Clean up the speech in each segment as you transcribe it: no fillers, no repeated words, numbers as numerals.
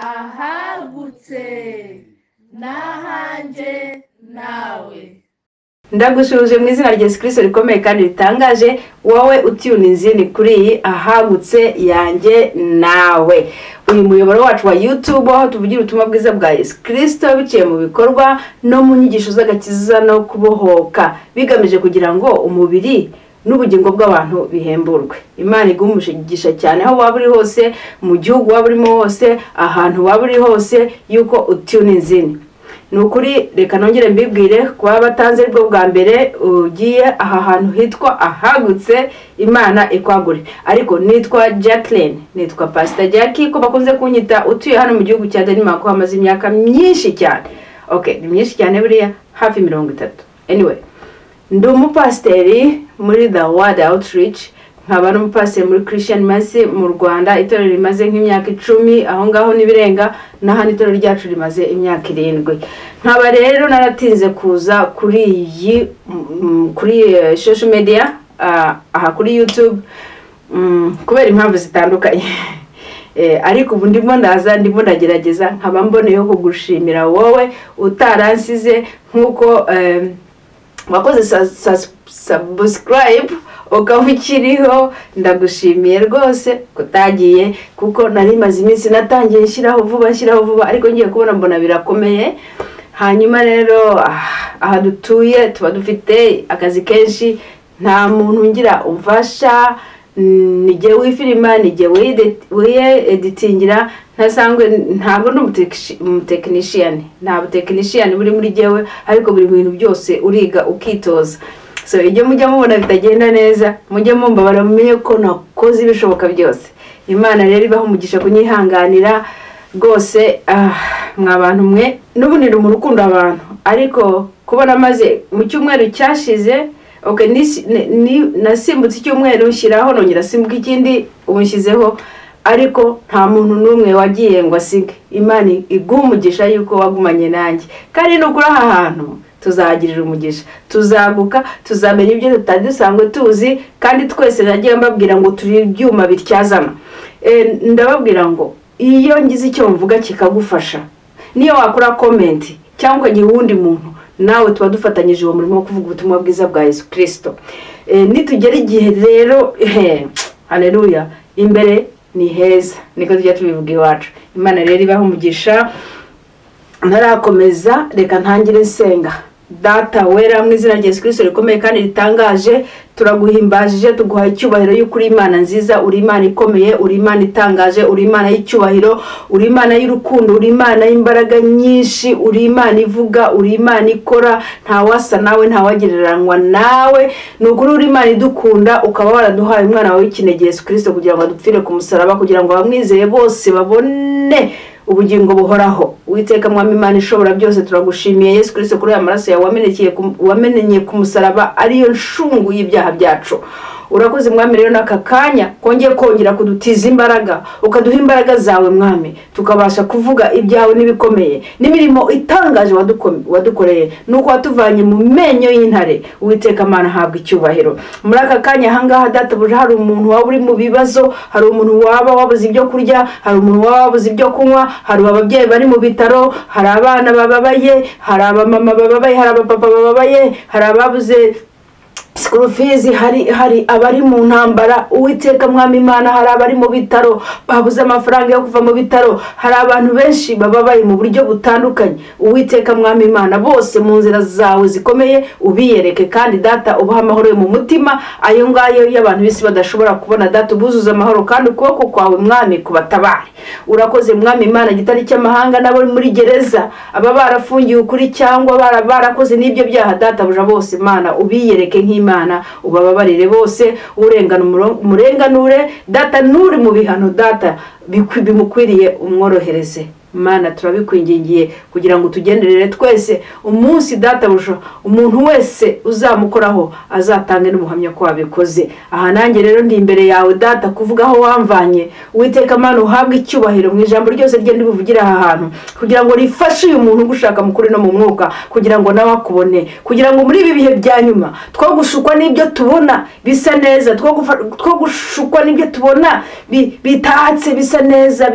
Ahagutse n'ahanjye nawe. Ndagushuje mu izina rya Yesu Kristo rikomeye kandi ritangaje, wowe utiyunize ni kuri iyi Ahagutse yanjye nawe. Uyu muyoboro wacu wa YouTube aho tuvugira ubutumwa bwiza bwa Yesu Kristo biciye mu bikorwa no mu nyigisho z'agakiza no kubohoka, bigamije kugira ngo umubiri n'ubugingo bw'abantu bihemburwe. Imana igumushigisha cyane aho waba uri hose, mu gihugu waba urimo hose, ahantu waba uri hose, yuko utiyunize. Ni ukuri reka nongere mbibwire kuba batanze aribwo bwa mbere ugiye aha hantu hitwa Ahagutse, Imana ikwagure. Ariko nitwa Jacqueline, nitwa Pastor Jackie ko bakunze kunyita, utuye hano mu gihugu cya Denmark hamaze imyaka myinshi cyane. Okay, ni myinshi cyane buriya hafi 30. Anyway, ndi umupasiteri muri The Word Outreach, nkaba n'umupasiteri muri Christian Mercy mu Rwanda, itorero rimaze nk'imyaka 10 aho ngaho n'ibirenga, n'ahandi itorero ryacu rimaze imyaka 7. Nkaba rero naratinze kuza kuri iyi kuri social media, aha kuri YouTube, kubera impamvu zitandukanye. Ariko ubu ndimo ndaza, ndimo ndagerageza, nkaba mboneyeho kugushimira wowe utaransize nk'uko wakoze subscribe ukaba ukiriho. Ndagushimiye rwose kutagiye, kuko nari maze iminsi natangiye nshyiraho vuba, ariko ngiye kubona mbona birakomeye. Hanyuma rero aha dutuye tuba dufite akazi kenshi, nta muntu ngira umfasha, nijye wifilima, nijye wiyeditingira, ntasangwe ntabwo ndi umutekinishiyani, nta butekinishiyani buri muri jyewe, ariko buri bintu byose uriga ukitoza. So ibyo mujya mubona bitagenda neza, mujye mumbabara mumenye ko nakoze ibishoboka byose. Imana rero ibaha umugisha kunyihanganira rwose. Mwa bantu mwe, n'ubundi ndi umuntu ukunda abantu, ariko kubona maze mu cyumweru cyashize, okay, nasimbutse icyumweru nshyiraho, nongera simbuka ikindi ubu nshyizeho, ariko nta muntu n'umwe wagiye ngo asige. Imana iguhe umugisha yuko wagumanye nanjye, kandi nukuri aha hantu tuzagirira umugisha, tuzaguka, tuzamenya ibyo tutari dusanzwe tuzi, kandi twese nagiye mbabwira ngo turi ibyuma bityazana. Ndababwira ngo iyo ngize icyo mvuga kikagufasha, niyo wakora comment cyangwa ukagira uwundi muntu, nawe tuba dufatanyije uwo murimo wo kuvuga ubutumwa bwiza bwa Yesu Kristo. Nitugera igihe rero, haleluya, imbere ni heza, niko tujya tubivuga iwacu. Imana rero ibahe umugisha. Ntarakomeza reka ntangire nsenga. Data wera mu izina rya Yesu Kristo rikomeye kandi ritangaje, turaguhimbajije, tuguha icyubahiro y'ukuri Imana nziza, uri Imana ikomeye, uri Imana itangaje, uri Imana y'icyubahiro, uri Imana y'urukundo, uri Imana y'imbaraga nyinshi, uri Imana ivuga, uri Imana ikora, nta wasa nawe, nta wagereranywa nawe. Ni ukuri uri Imana idukunda, ukaba waraduhaye umwana wawe w'ikinege Yesu Kristo kugira ngo adupfire ku musaraba, kugira ngo abamwizeye bose babone ubugingo buhoraho. Uwiteka Mwami Imana ishobora byose, turagushimiye Yesu Kristo kuri aya maraso yawe wameneye ku musaraba, ariyo nshungu y'ibyaha byacu. Urakoze Mwami rero n'aka kanya kongeye kongera kudutiza imbaraga, ukaduha imbaraga zawe Mwami, tukabasha kuvuga ibyawe n'ibikomeye n'imirimo itangaje wadukoreye, nuko watuvanye mu menyo y'intare. Uwiteka Mana habwa icyubahiro. Muri aka kanya ahangaha databuja, hari umuntu waba uri mu bibazo, hari umuntu waba wabuze ibyo kurya, hari umuntu waba wabuze ibyo kunywa, hari ababyeyi bari mu bitaro, hari abana bababaye, hari abamama bababaye, hari abapapa bababaye, hari ababuze school fees, hari abari mu ntambara. Uwiteka Mwami Imana, hari abari mu bitaro babuze amafaranga yo kuva mu bitaro, hari abantu benshi bababaye mu buryo butandukanye. Uwiteka Mwami Imana, bose mu nzira zawe zikomeye ubiyereke, kandi data ubaha amahoro mu mutima, ayo ngayo y'abantu bisi badashobora kubona. Data ubuzuza amahoro, kandi ukuboko kwawe Mwami kubatabare. Urakoze Mwami Imana, gitari cy'amahanga n'abo muri gereza, aba barafungiwe ukuri cyangwa barakoze n'ibyo byaha, data buja bose Imana ubiyereke nk'Imana, ubababarire bose, urengana umurenganure, data nuri mu bihano data bimukwiriye umworohereze. Mana turabikwingingiye kugira ngo tugenderere twese umunsi data buja umuntu wese uzamukoraho azatange n'ubuhamya ko wabikoze. Aha nanjye rero ndi imbere yawe data kuvuga aho wamvanye. Uwiteka Mana uhabwe icyubahiro mu ijambo ryose rye ndibuvugira aha hantu, kugira ngo rifashe uyu muntu gushaka mukuri no mu mwuka, kugira ngo nawe akubone, kugira ngo muri ibi bihe bya nyuma two gushukwa n'ibyo tubona bisa neza, two gushukwa n'ibyo tubona bitatse bisa neza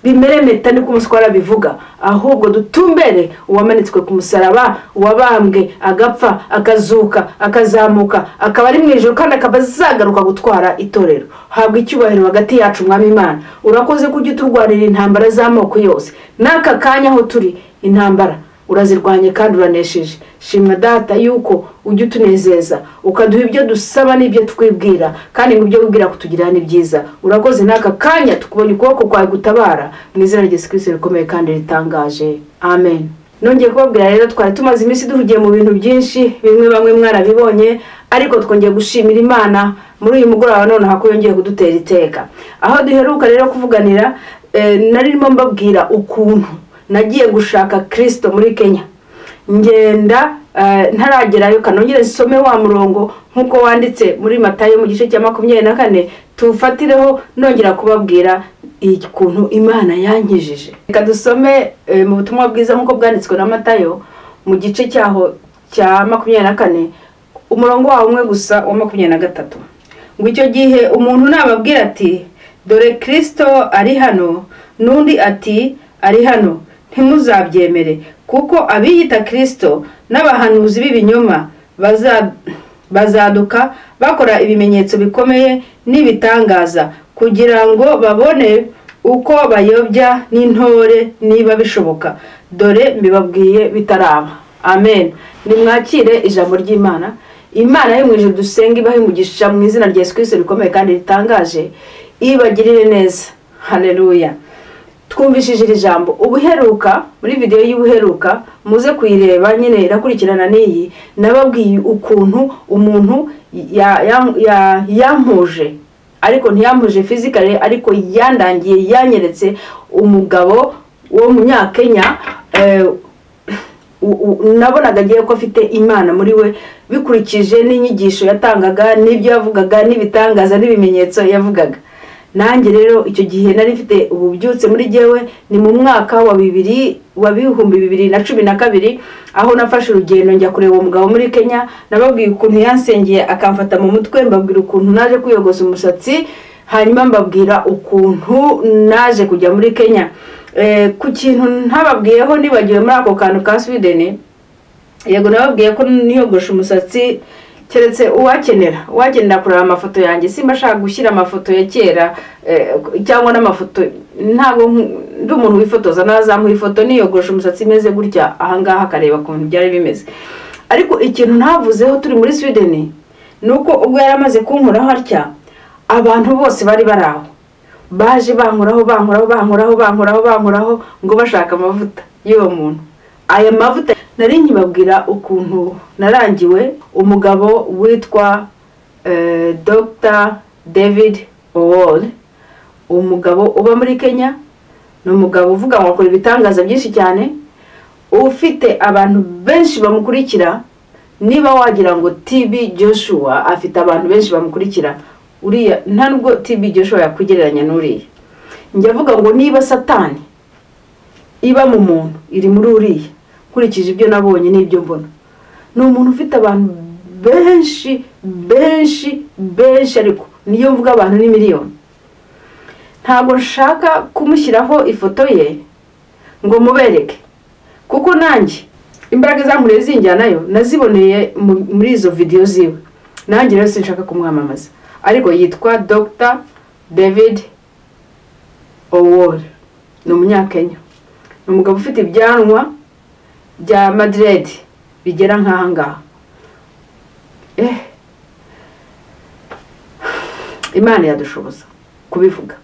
Bimeremeta niko umuswara bivuga, ahubwo dutumbere uwamanitswe ku musaraba, uwabambwe agapfa akazuka akazamuka akaba ari mu ijuru kandi akaba azagaruka gutwara itorero. Habwa icyubahiro hagati yacu Mwami Imana. Urakoze kujya uturwanira intambara z'amoko yose. N'aka kanya aho turi intambara urazirwanye kandi uranesheje. Shimwa Data yuko ujya utunezeza ukaduha ibyo dusaba n'ibyo twibwira, kandi ngo ibyo wibwira kutugirira ni byiza. Urakoze n'aka kanya tukubonye ukuboko kwawe gutabara, mu izina rya Yesu Kristo rikomeye kandi ritangaje, amen. Nongeye kubabwira rero, twari tumaze iminsi duhugiye mu bintu byinshi, bimwe bamwe mwarabibonye, ariko twongeye gushimira Imana muri uyu mugoroba nonaha ko yongeye kudutera iteka. Aho duheruka rero kuvuganira, narimo mbabwira ukuntu nagiye gushaka Kristo muri Kenya. Ngenda ntaragerayo, kanongere nsome wa murongo nkuko wanditse muri Matayo mu gice cya 24, tufatireho nongera kubabwira ukuntu Imana yankijije. Reka dusome mu butumwa bwiza nkuko bwanditswe na Matayo mu gice cyaho cya 24, umurongo wawo umwe gusa wa 23. Ngo icyo gihe umuntu nababwira ati dore Kristo ari hano, n'undi ati ari hano, ntimuzabyemere, kuko abiyita Kristo n'abahanuzi b'ibinyoma bazaduka bakora ibimenyetso bikomeye n'ibitangaza, kugira ngo babone uko bayobya n'intore niba bishoboka. Dore mbibabwiye bitaraba. Amen. Nimwakire ijambo ry'Imana. Imana yo mu ijuru dusenga ibahe umugisha mu izina rya Yesu Kristo rikomeye kandi ritangaje, ibagirire neza. Haleluya. Twumvishije iri jambo ubuheruka muri video y'ubuheruka, muze kuyireba nyine irakurikirana n'iyi. Nababwiye ukuntu umuntu yampuje, ariko ntiyampuje physically, ariko yandangiye yanyeretse umugabo wo munyakenya, nabonaga agiye ko afite Imana muri we, bikurikije n'inyigisho yatangaga n'ibyo yavugaga n'ibitangaza n'ibimenyetso yavugaga. Nanjye rero icyo gihe nari mfite ububyutse muri jyewe, ni mu mwaka wa 2012, aho nafashe urugendo njya kureba uwo mugabo muri Kenya. Nababwiye ukuntu yansengeye akamfata mu mutwe, mbabwira ukuntu naje kwiyogoza umusatsi, hanyuma mbabwira ukuntu naje kujya muri Kenya. Ku kintu ntababwiyeho nibagiwe muri ako kantu ka Sweden, yego nababwiye ko niyogosha umusatsi, keretse uwakenera kureba amafoto yanjye. Simba ashaka gushyira amafoto ya kera cyangwa n'amafoto, ntabwo ndi umuntu wifotoza, nazamuha ifoto niyogosha umusatsi imeze gutya ahangaha akareba ukuntu byari bimeze. Ariko ikintu ntavuzeho turi muri Sweden ni uko ubwo yari amaze kunkoraho atya, abantu bose bari bari aho baje bankoraho bankoraho bankoraho bankoraho bankoraho ngo bashaka amavuta y'uwo muntu. Aya mavuta nari nkibabwira ukuntu narangiwe umugabo witwa Dr. David Owuor, umugabo uba muri Kenya. Ni umugabo uvuga ngo akora ibitangaza byinshi cyane, ufite abantu benshi bamukurikira. Niba wagira ngo TB Joshua afite abantu benshi bamukurikira, uriya nta nubwo TB Joshua yakwigereranya n'uriya. Njya avuga ngo niba Satani iba mu muntu iri muri uriya, nkurikije ibyo nabonye n'ibyo mbona, ni umuntu ufite abantu benshi benshi benshi, ariko niyo mvuga abantu ni miliyoni. Ntabwo nshaka kumushyiraho ifoto ye ngo mubereke, kuko nanjye imbaraga zankureye zinjyanayo naziboneye muri izo video ziwe. Nanjye rero sinshaka kumwamamaza, ariko yitwa Dr. David Owuor, ni umunyakenya, ni umugabo ufite ibyanwa bya Madrid bigera nk'aha ngaha. Imana yadushoboza kubivuga.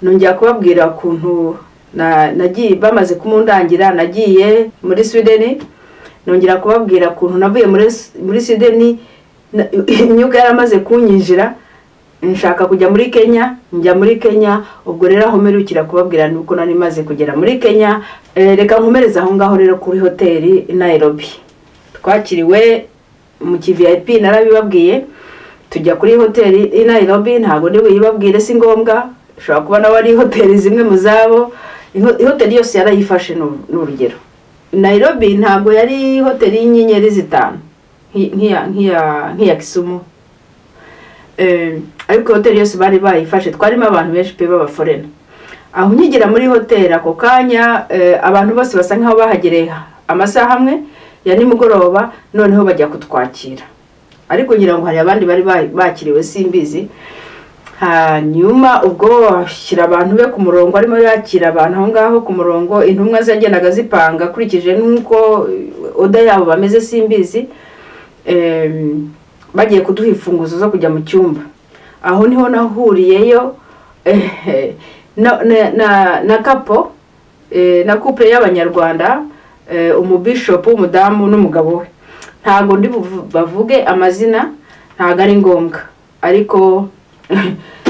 Nongera kubabwira ukuntu nagiye bamaze kumundangira nagiye muri Sweden. Nongera kubabwira ukuntu navuye muri Sweden, imyuka yaramaze kunyinjira nshaka kujya muri Kenya, njya muri Kenya. Ubwo rero aho mperukira kubabwira nuko nari maze kugera muri Kenya. Reka nkomereze aho ngaho rero kuri hoteli i Nairobi. Twakiriwe mu VIP, narabibabwiye, tujya kuri hoteli i Nairobi. Ntabwo ndi buyibabwire, si ngombwa, ushobora kuba nawe ari hoteli zimwe mu zabo. Hoteli yose yarayifashe n'urugero. Nairobi ntabwo yari hoteli y'inyenyeri 5 nk'iya Kisumu, ariko hoteli yose bari bayifashe. Twarimo abantu benshi pe b'abaforena. Aho nkigera muri hoteli ako kanya, abantu bose basa nkaho bahagereye amasaha amwe ya nimugoroba, noneho bajya kutwakira, ariko ngira ngo hari abandi bari bakiriwe, simbizi. Hanyuma ubwo ashyira abantu be ku murongo, arimo yakira abantu aho ngaho ku murongo, intumwa zagendaga zipanga akurikije n'uko order yabo bameze, simbizi. Bagiye kuduha imfunguzo zo kujya mu cyumba. Aho niho nahuriyeyo na couple, na couple y'Abanyarwanda, umubishopu w'umudamu n'umugabo we. Ntabwo ndi bavuge amazina, ntabwo ari ngombwa, ariko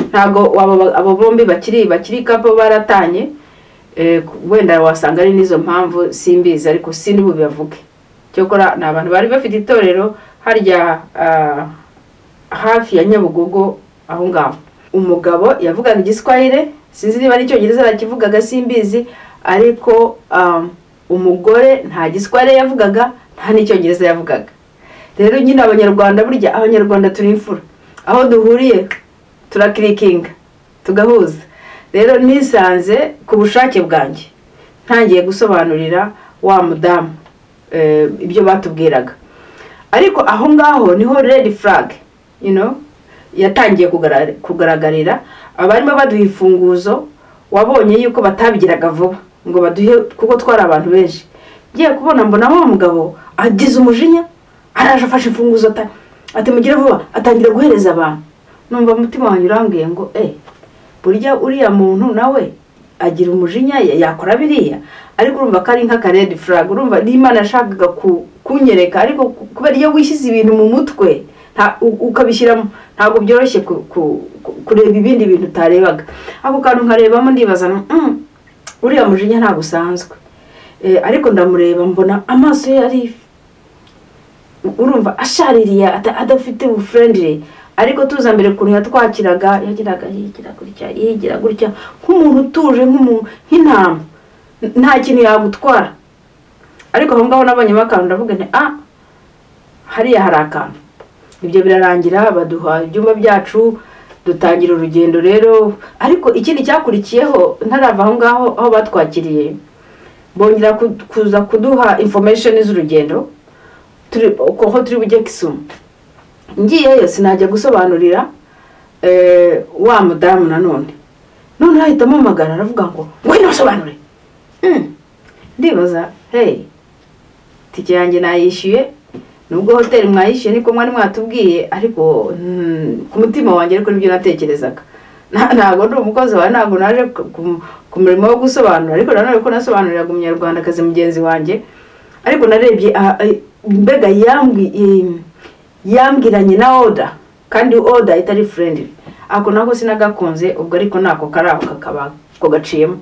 ntabwo abo bombi bakiri couple, baratanye. Wenda wasanga ari n'izo mpamvu, simbizi, ariko sindi bubibavuge. Cyokora ni abantu bari bafite itorero harya hafi ya Nyabugogo aho ngaho. Umugabo yavugaga Igiswahili, sinzi niba ari Icyongereza arakivugaga, simbizi, ariko umugore nta Giswahili yavugaga, nta n'Icyongereza yavugaga. Rero nyine Abanyarwanda, burya Abanyarwanda turi imfura, aho duhuriye turakirikinga, tugahuza. Rero nisanze ku bushake bwanjye ntangiye gusobanurira wa mudamu ibyo batubwiraga. Ariko aho ngaho niho red flag yatangiye kugaragarira. Abarimo baduha imfunguzo, wabonye yuko batabigiraga vuba ngo baduhe, kuko twari abantu benshi. Ngiye kubona mbona wa mugabo agize umujinya, araje afashe imfunguzo, ati: "Mugire vuba," atangira guhereza abantu. Numva umutima wanjye urambwiye ngo: "Eh, burya uriya muntu nawe agira umujinya, yakora biriya." Ariko urumva ko ari nk'aka red flag, urumva n'Imana yashakaga kunyereka. Ariko kubera iyo wishyize ibintu mu mutwe ukabishyiramo, ntabwo byoroshye kureba ibindi bintu utarebaga. Ako kantu nkarebamo, ndibaza: "Uriya mujinya ntabwo usanzwe." Ariko ndamureba, mbona amaso ye ari, urumva, ashaririye, adafite ubufriendly. Ariko tuza mbere ukuntu yatwakiraga, yagiraga yigira gutya, yigira gutya, nk'umuntu utuje, nk'intama, nta kintu yagutwara. Ariko aho ngaho nabonyemo akantu, ndavuga nti: "Ah, hariya hari akantu." Ibyo birarangira, baduha ibyumba byacu, dutangira urugendo rero. Ariko ikindi cyakurikiyeho, ntarava aho ngaho aho batwakiriye, bongera kuza kuduha information z'urugendo turi aho turi bujye Kisumu. Ngiyeyo sinajya gusobanurira wa mudamu nanone. None ahita ampamagara, aravuga ngo: "Ngwino usobanure." Ndibaza: "Hey, tike yanjye nayishyuye, nubwo hoteli mwayishyuye niko mwari mwatubwiye, ariko ku mutima wanjye ariko nibyo natekerezaga. Ntabwo ndi umukozi wawe, ntabwo naje ku murimo wo gusobanura." Ariko nanone ko nasobanuriraga Umunyarwandakazi mugenzi wanjye, ariko narebye mbega yambwiranye na order, kandi order itari friendly. Ako nako sinagakunze ubwo, ariko nako kari aho kakaba ko gaciyemo.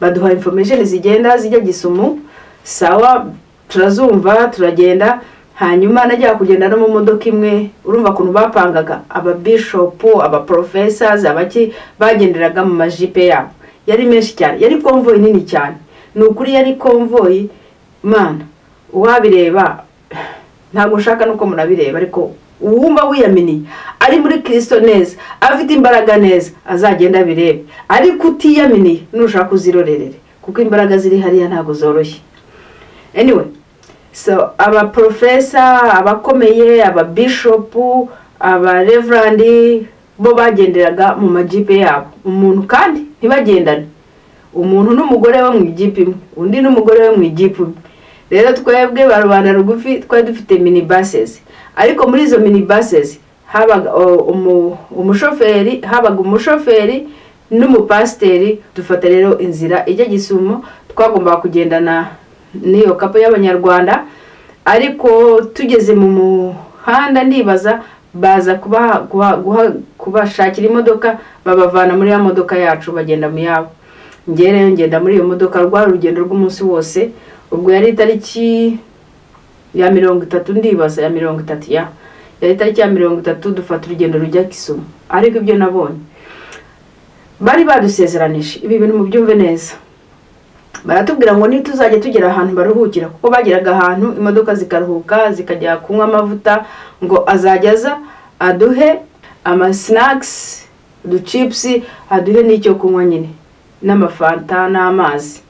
Baduha information zigenda zijya Gisumu, sawa, turazumva, turagenda. Hanyuma najyaga kugenda no mu modoka imwe. Urumva ukuntu bapangaga, ababishopu, abaprofessors, abaki, bagenderaga mu majipe yabo, yari menshi cyane, yari convoy nini cyane. Ni ukuri yari convoy, mana, uwabireba, ntabwo ushaka nuko munabireba, ariko uwumva wiyaminiye ari muri Kirisito neza, afite imbaraga neza, azagenda abirebe. Ariko utiyaminiye, nushaka uzirorerere, kuko imbaraga ziri hariya ntabwo zoroshye. Anyway, so abaprofesa abakomeye, ababishopu, abareverandi, bo bagenderaga mu majipe yabo, umuntu kandi ntibagendane, umuntu n'umugore we mu ijipe imwe, undi n'umugore we mu ijipe imwe. Rero twebwe ba rubanda rugufi twari dufite mini buses, ariko muri izo mini buses habaga umushoferi, habaga umushoferi n'umupasiteri. Dufata rero inzira ijya Gisumo. Twagombaga kugendana n'iyo couple y'Abanyarwanda, ariko tugeze mu muhanda, ndibaza, baza kubashakira imodoka, babavana muri ya modoka yacu, bagenda mu yabo. Njye rero ngenda muri iyo modoka. Rwari urugendo rw'umunsi wose. Ubwo yari itariki ya 30, ndibaza, ya 30, ya yari itariki ya 30. Dufata urugendo rujya Kisumu. Ariko ibyo nabonye, bari badusezeranije ibi bintu, mubyumve neza. Baratubwira ngo nituzajya tugera ahantu baruhukira, kuko bageraga ahantu imodoka zikaruhuka, zikajya kunywa amavuta, ngo azajya aza aduhe amasnacks, uduchips, aduhe n'icyo kunywa nyine. n'amafanta n'amazi.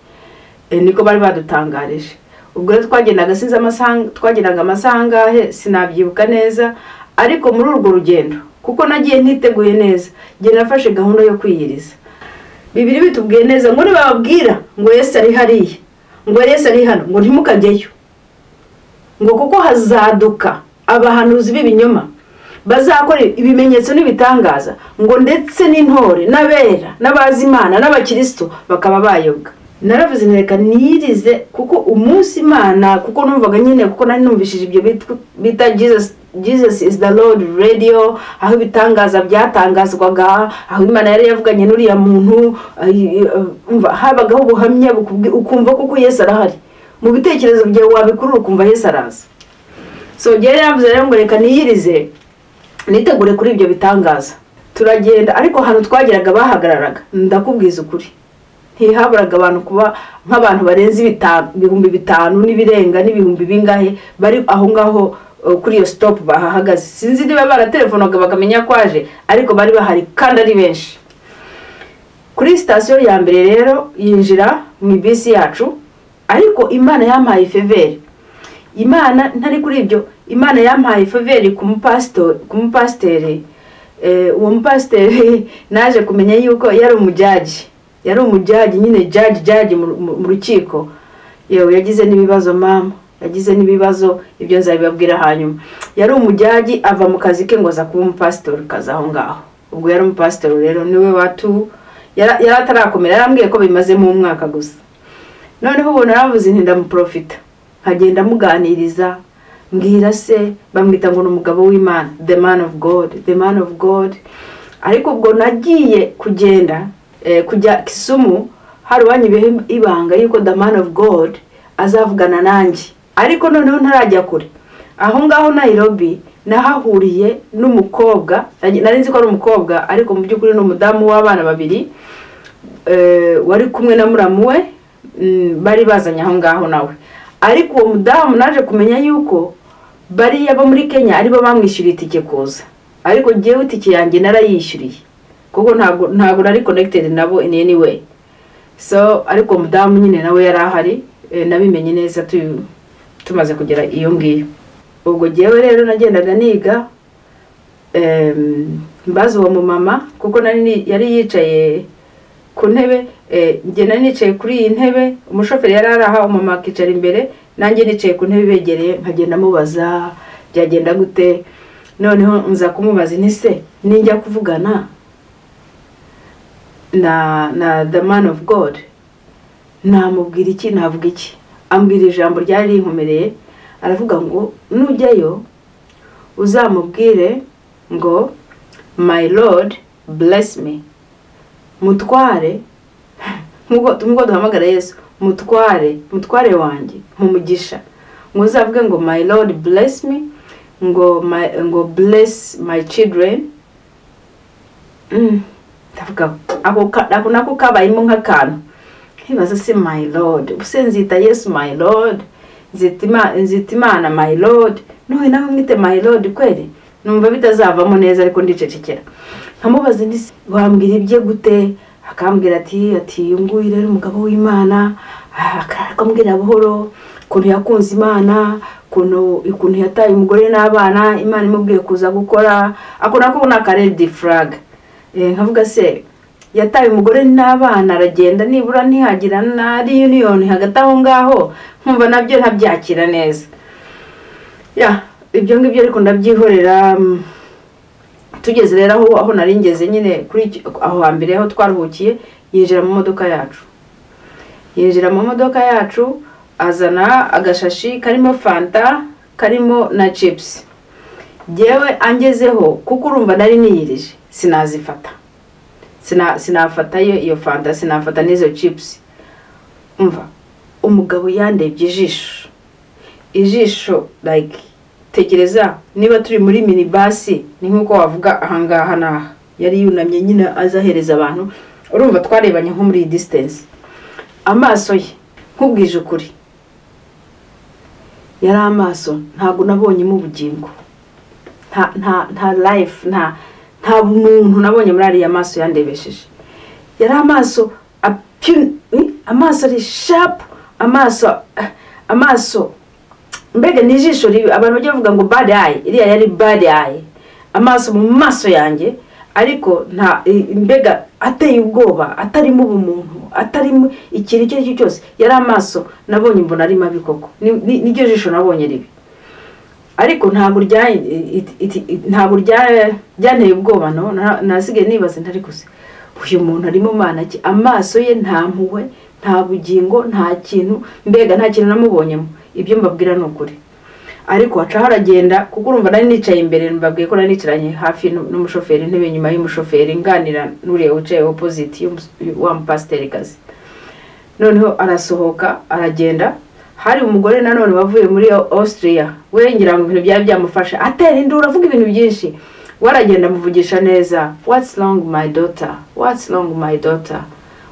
Niko bari badutangarije. Ubwo rero twagendaga sinzi amasaha, twagendaga amasaha angahe sinabyibuka neza, ariko muri urwo rugendo kuko nagiye ntiteguye neza, njye nafashe gahunda yo kwiyiriza. Bibiri bitubwiye neza ngo nibababwira ngo Yesu ari hariya, ngo Yesu ari hano, ngo ntimukajyeyo, ngo kuko hazaduka abahanuzi b'ibinyoma bazakora ibimenyetso n'ibitangaza, ngo ndetse n'intore n'abera n'abazi Imana n'abakristo bakaba bayobwa. Naravuze nti reka niyirize, kuko umunsi Imana, kuko numvaga nyine, kuko nari numvishije ibyo bita Jesus is the Lord radio, aho ibitangaza byatangazwaga, aho Imana yari yavuganye n'uriya muntu, umva habagaho ubuhamya ukumva kuko Yesu arahari mu bitekerezo byawe, wabikurura ukumva Yesu araza. So njyewe yaravuze rero ngo reka niyirize nitegure kuri ibyo bitangaza. Turagenda, ariko ahantu twageraga bahagararaga, ndakubwiza ukuri ntihaburaga abantu kuba nk'abantu barenze 5,000 n'ibirenga n'ibihumbi bingahe bari aho ngaho kuri iyo stop bahahagaze. Sinzi niba baratelefonaga bakamenya ko aje, ariko bari bahari kandi ari benshi. Kuri sitasiyo ya mbere rero yinjira mu bisi yacu, ariko Imana yampaye faveur. Imana ntari kuri ibyo, Imana yampaye faveur ku mupasiteri. Uwo mupasiteri naje kumenya yuko yari umujaji, yari umujaji nyine, jaji mu rukiko. Yewe yagize n'ibibazo mama, yagize n'ibibazo, ibyo nzabibabwira hanyuma. Yari umujaji ava mu kazi ke ngo aza kuba umupasitori kaza aho ngaho. Ubwo yari umupasitori rero niwe watu yari atarakomera, yarambwiye ko bimazemo umwaka gusa. Noneho ubona naravuze nti ndamuprofita, nkagenda muganiriza, mbwira se, bamwita ngo ni umugabo w'Imana, the man of God, the man of God. Ariko ubwo nagiye kugenda kujya Kisumu, hari uwanyibeho ibanga yuko the man of God azavugana nanjye. Ariko noneho ntarajya kure, aho ngaho Nairobi nahahuriye n'umukobwa, nari nzi ko ari umukobwa ariko mu by'ukuri ni umudamu w'abana babiri, wari kumwe na muramu we, bari bazanye aho ngaho nawe. Ariko uwo mudamu naje kumenya yuko bariya bo muri Kenya aribo bamwishyuriye itike kuza, ariko njyewe itike yanjye narayishyuriye kuko ntabwo nari connected nabo in any way. So ariko umudamu nyine nawe yari ahari, nabimenye neza tumaze kugera iyo ngiyo. Ubwo njyewe rero nagendaga niga, mbaza uwo mumama, kuko yari yicaye ku ntebe, njye nari nicaye kuri iyi ntebe, umushoferi yari ari aha, umumama akicara imbere, nanjye nicaye ku ntebe begereye, nkagenda mubaza byagenda gute. Noneho nza kumubaza nti se ninjya kuvugana na the man of God namubwira iki, navuga iki? Ambwira ijambo ryari rinkomereye, aravuga ngo nujyayo uzamubwire ngo my Lord bless me, mutware, nkuko duhamagara Yesu, mutware, mutware wanjye nkumugisha, ngo uzavuge ngo my Lord bless me, ngo bless my children. Ndavuga ako nako kabayemo nk'akantu, nkibaza se my Lord, ubuse nzita Yesu my Lord, nzita Imana my Lord, none nawe mwite my Lord kweli? Numva bitazavamo neza, ariko ndicecekera. Nkamubaza nti wambwira ibye gute? Akambwira ati uyu nguyu rero umugabo w'Imana, akambwira buhoro ukuntu yakunze Imana, ukuntu yataye umugore n'abana, Imana imubwiye kuza gukora. Ako nako ni aka red flag. Nkavuga se yataye umugore n'abana aragenda, nibura ntihagira na reunion hagati aho ngaho, nkumva nabyo ntabyakira neza. Ya ibyo ngibyo ariko ndabyihorera. Tugeze rero aho nari ngeze nyine kuri aho hambere aho twaruhukiye, yinjira mu modoka yacu. Yinjira mu modoka yacu azana agashashi karimo fanta, karimo na chips. Jewe angezeho kuko urumva nari niyirije, sinazifata. Sinafata iyo fanta, sinafata n'izo chips. Umva umugabo yandebye ijisho, ijisho like tekereza niba turi muri minibus, ni nkuko wavuga ahangaha naha, yari yunamye nyine azahereza abantu, urumva twarebanye nko muri distance. Amaso ye nkubwije ukuri yari amaso ntabwo nabonyemo ubugingo, nta life, nta muntu nabonye muri ariya maso yandebesheje. Yari amaso Amaso ari sharp, amaso mbega ni ijisho ribi. Abantu bajya bavuga ngo bad eye, iriya yari bad eye, amaso mu maso yanjye, ariko nta mbega ateye ubwoba, atarimo ubumuntu, atarimo ikintu icyo ari cyo cyose. Yari amaso nabonye mbona ari mabi koko, niryo jisho nabonye ribi, ariko ntabwo ryanteye ubwoba. No nasigaye nibaza ntari gusa uyu muntu arimo mana ki? Amaso ye nta mpuhwe, nta bugingo, nta kintu, mbega nta kintu namubonyemo. Ibyo mbabwira ni ukuri. Ariko haca haragenda, kuko urumva nari nicaye imbere, mbabwiye ko nari nicaranye hafi n'umushoferi, intebe inyuma y'umushoferi, nganira n'uriya wicaye opposite wa mupasiterikazi. Noneho arasohoka aragenda. Hari umugore nanone wavuye muri Austria, we ngira ngo ibintu byari byamufasha, atera induru, avuga ibintu byinshi. Waragenda amuvugisha neza, what's wrong my daughter, what's wrong my daughter,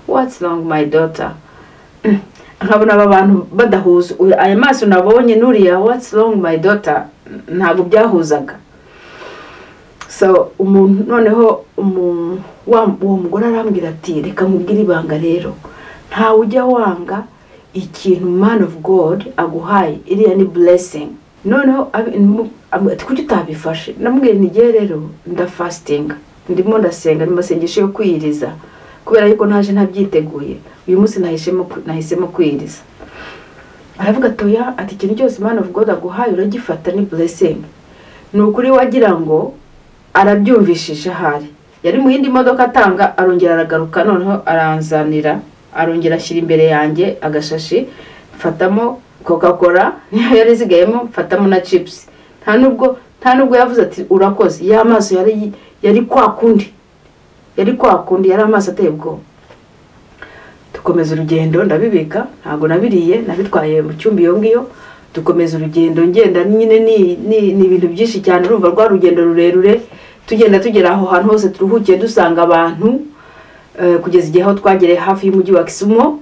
what's wrong my daughter. Nkabona aba bantu badahuza. Aya maso nabonye nuriya what's wrong my daughter ntabwo byahuzaga. So umuntu noneho uwo mugore arambwira ati reka nkubwire ibanga rero, ntawe ujya wanga ikintu man of God aguhaye, iriya ni blessing. Noneho ati kuki utabifashe? Namubwiye nti ngiye rero ndafastinga, ndimo ndasenga, ni masengesho yo kwiyiriza, kubera yuko naje ntabyiteguye, uyu munsi nahisemo kwiyiriza. Aravuga ati oya, ati ikintu cyose man of God aguhaye uragifata, ni blessing. Ni ukuri wagira ngo arabyumvishije, ahari yari mu yindi modoka atanga, arongera aragaruka, noneho aranzanira, arongera ashyira imbere yanjye agashashi, mfatamo Coca Cola niyo yari isigayemo, mfatamo na chips. Nta nubwo yavuze ati urakoze. Ya maso yari kwa kundi, yari kwa kundi, yari amaso ateye ubwoba. Dukomeza urugendo, ndabibika, ntabwo nabiriye, nabitwaye mu cyumba iyo ngiyo. Dukomeza urugendo, ngenda nyine ni ibintu byinshi cyane, urumva rwa rugendo rurerure, tugenda tugera aho hantu hose turuhukiye, dusanga abantu, kugeza igihe aho twagereye hafi y'umujyi wa Kisumu,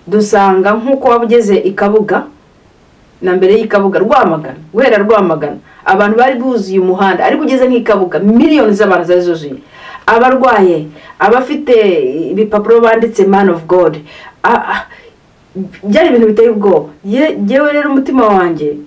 dusanga nk'uko waba ugeze i Kabuga, na mbere y'i Kabuga, Rwamagana, guhera Rwamagana abantu bari buzuye umuhanda, ariko ugeze nk'i Kabuga miliyoni z'abantu zari zuzuye, abarwaye, abafite ibipapuro banditse man of God, byari ibintu biteye ubwoba. Yewe rero umutima wanjye,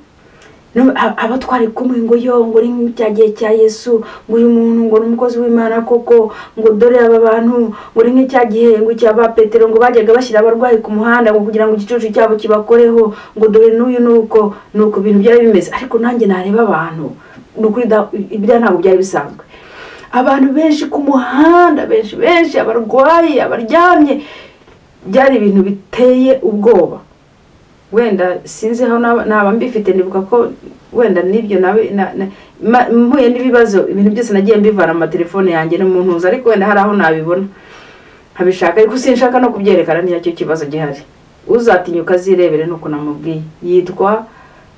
abo twari kumwe ngo yo ngo ni cya gihe cya Yesu, ngo uyu muntu ngo ni umukozi w'Imana koko, ngo dore aba bantu ngo ni nk'icya gihe ngo cya ba Petero, ngo bajyaga bashyira abarwayi ku muhanda ngo kugira ngo igicucu cyabo kibakoreho, ngo dore n'uyu nuko nuko ibintu byari bimeze. Ariko nanjye nareba abantu, ni ukuri ibyo ntabwo byari bisanzwe, abantu benshi ku muhanda, benshi benshi, abarwayi, abaryamye, byari ibintu biteye ubwoba. Wenda sinzi aho naba mbifite, nibuka ko wenda n'ibyo mpuye n'ibibazo, ibintu byose nagiye mbivana mu matelefone yanjye no mu ntuza, ariko wenda hari aho nabibona nkabishaka, ariko sinshaka no kubyerekana, nicyo kibazo gihari. Uzatinyuka azirebere, nuko namubwiye. Yitwa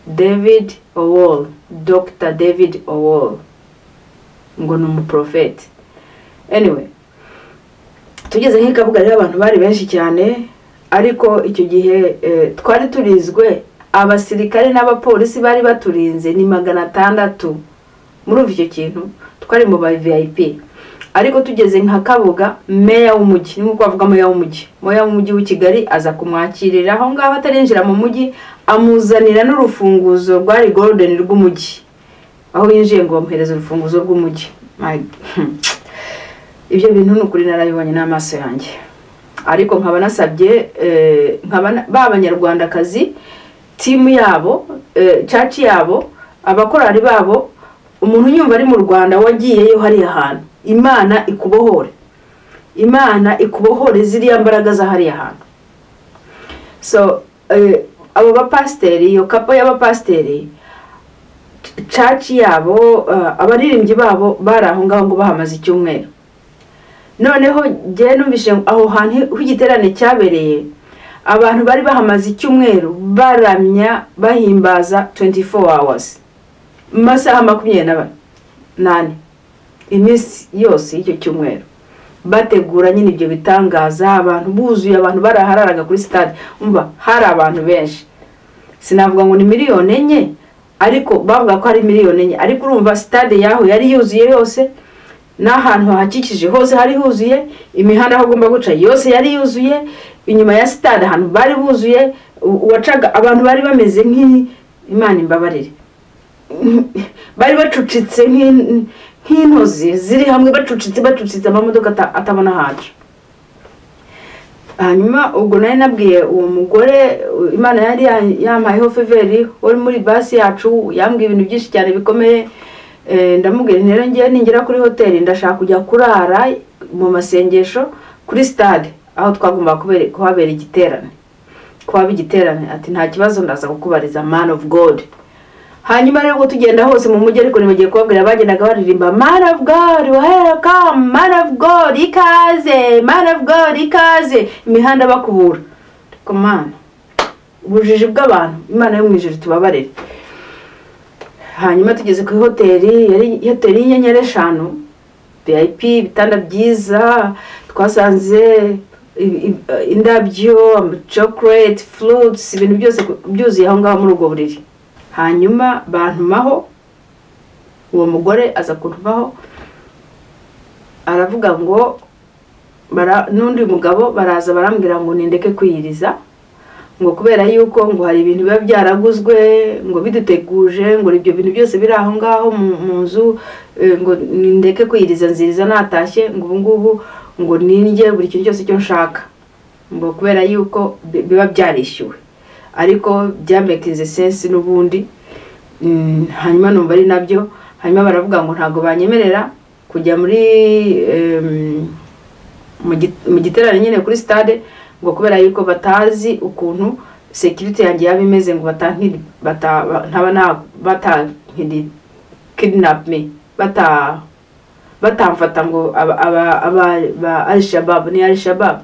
David Owuor, Dr David Owuor, ngo ni umuprofeti. Anyway, tugeze nk'i Kabuga rero abantu bari benshi cyane, ariko icyo gihe twari turizwe, abasirikare n'abapolisi bari baturinze ni 600. Murumva icyo kintu, twari mu ba VIP. Ariko tugeze nka Kabuga, meya w'umujyi, ni nkuko bavuga meya w'umujyi, meya w'umujyi w'i Kigali aza kumwakirira aho ngaho atarinjira mu mujyi, amuzanira n'urufunguzo rwari golden rw'umujyi. Aho yinjiye ngo bamuhereze urufunguzo rw'umujyi. Ibyo bintu ni ukuri narabibonye n'amaso yanjye. Ariko nkaba nasabye nkaba ba banyarwandakazi, timu yabo, church yabo, abakorari babo, umuntu unyumva ari mu Rwanda wagiyeyo hariya hantu, Imana ikubohore, Imana ikubohore ziriya mbaraga za hariya hantu. So abo bapasteri, iyo kapo y'abapasteri, church yabo, abaririmbyi babo bari aho ngaho ngo bahamaze icyumweru. Noneho njye numvise aho hantu h'igiterane cyabereye, abantu bari bahamaze icyumweru baramya bahimbaza 24 hours, masaha 24, iminsi yose y'icyo cyumweru, bategura nyine ibyo bitangaza, abantu buzuye, abantu barahararaga kuri stade. Umva hari abantu benshi, sinavuga ngo ni 4 miliyoni, ariko bavuga ko ari 4 miliyoni, ariko urumva stade yaho yari yuzuye yose. N'ahantu hahakikije hose hari huzuye, imihanda aho agomba guca yose yari yuzuye, inyuma ya stade ahantu bari buzuye, uwacaga abantu bari bameze nk'Imana imbabarire, bari bacucitse nk'intozi ziri hamwe, bacucitse amamodoka atabona hacu. Hanyuma ubwo nari nabwiye uwo mugore Imana yari yampayeho feveri wari muri basi yacu, yambwiye ibintu byinshi cyane bikomeye. Ndamubwira nti rero ngiye ningera kuri hoteli ndashaka kujya kurara mu masengesho kuri stade aho twagomba kuhabera igiterane, kuhaba igiterane. Ati nta kibazo ndaza kukubariza man of God. Hanyuma rero ubwo tugenda hose mu mujyi, ariko nibagiye kubabwira bagendaga baririmba man of God welcome, man of God ikaze, man of God ikaze, imihanda bakubura. Ariko Mana, ubujiji bw'abantu, Imana yo mu ijuru tubabarire. Hanyuma tugeze kuri hoteli, yari hoteli y'inyenyeri 5, VIP, ibitanda byiza, twasanze indabyo, chocolate, fruits, ibintu byose byuzuye aho ngaho muri ubwo buriri. Hanyuma bantumaho, uwo mugore aza kuntumaho aravuga ngo n'undi mugabo baraza barambwira ngo nindeke kwiyiriza, ngo kubera yuko ngo hari ibintu biba byaraguzwe ngo biduteguje, ngo ibyo bintu byose biri aho ngaho mu nzu, ngo nindeke kwiyiriza nziriza natashye, ngo ubu ngubu ngo nindye buri kintu cyose cyo nshaka, ngo kubera yuko biba byarishyuwe. Ariko byamakinze sense n'ubundi. Hanyuma numva ari nabyo. Hanyuma baravuga ngo ntago banyemerera kujya muri mu giterane nyine kuri stade, ngo kubera yuko batazi ukuntu security yanjye yaba imeze, ngo kidnap me, batamfata ngo aba Al-Shabaab ni Al-Shabaab,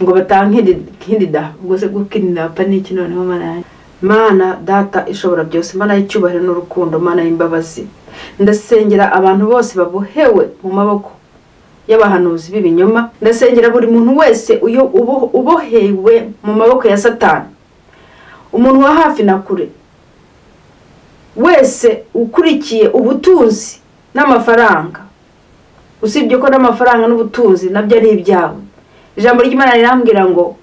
ngo batankindida. Ubwo se gukidnapa ni iki noneho? Mana yanjye, Mana data ishobora byose, Mana y'icyubahiro n'urukundo, Mana y'imbabazi, ndasengera abantu bose babohewe mu maboko y'abahanuzi b'ibinyoma, ndasengera buri muntu wese uyo ubohewe mu maboko ya Satani, umuntu wa hafi na kure wese ukurikiye ubutunzi n'amafaranga, usibye ko n'amafaranga n'ubutunzi nabyo ari ibyawe. Ijambo ry'Imana rirambwira ngo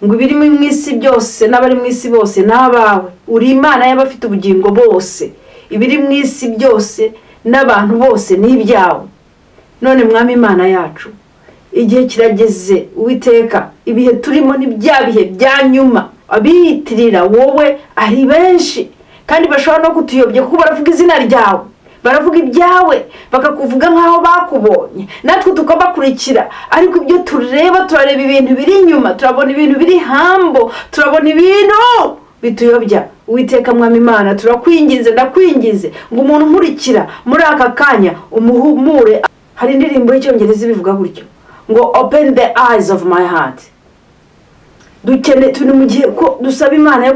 ibiri mu isi byose n'abari mu isi bose n'abawe, uri Imana y'abafite ubugingo bose, ibiri mu isi byose n'abantu bose ni ibyawe. None Mwami Imana yacu, igihe kirageze Uwiteka, ibihe turimo ni bya bihe bya nyuma, abiyitirira wowe ari benshi kandi bashobora no kutuyobya, kuko baravuga izina ryawe, baravuga ibyawe, bakakuvuga nkaho bakubonye, natwe tukabakurikira. Ariko ibyo tureba, turareba ibintu biri inyuma, turabona ibintu biri hambo, turabona ibintu bituyobya. Uwiteka Mwami Imana, turakwinginze, ndakwinginze ngo umuntu nkurikira muri aka kanya umuhumure. Hari indirimbo y'icyongereza ibivuga gutyo ngo open the eyes of my heart. Dukeneye, turi mu gihe ko dusaba Imana yo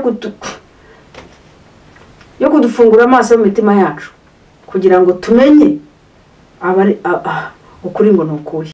kudufungura amaso y'imitima yacu kugira ngo tumenye ukuri ngo ni ukuhe.